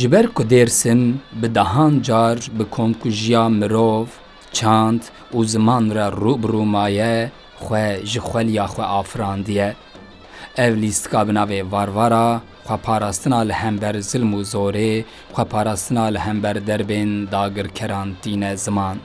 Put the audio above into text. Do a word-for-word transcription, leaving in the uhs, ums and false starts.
Ji ber ku Dêrsim bi dehan car bi komkujiya mirov, çand û ziman re rû bi rû maye, xwe ji xweliya xwe afirandiye. Ev lîstika bi navê Varvara, xweparastina li hember zilm û zorê, xweparastina li hember derbên dagirkeran tîne ziman.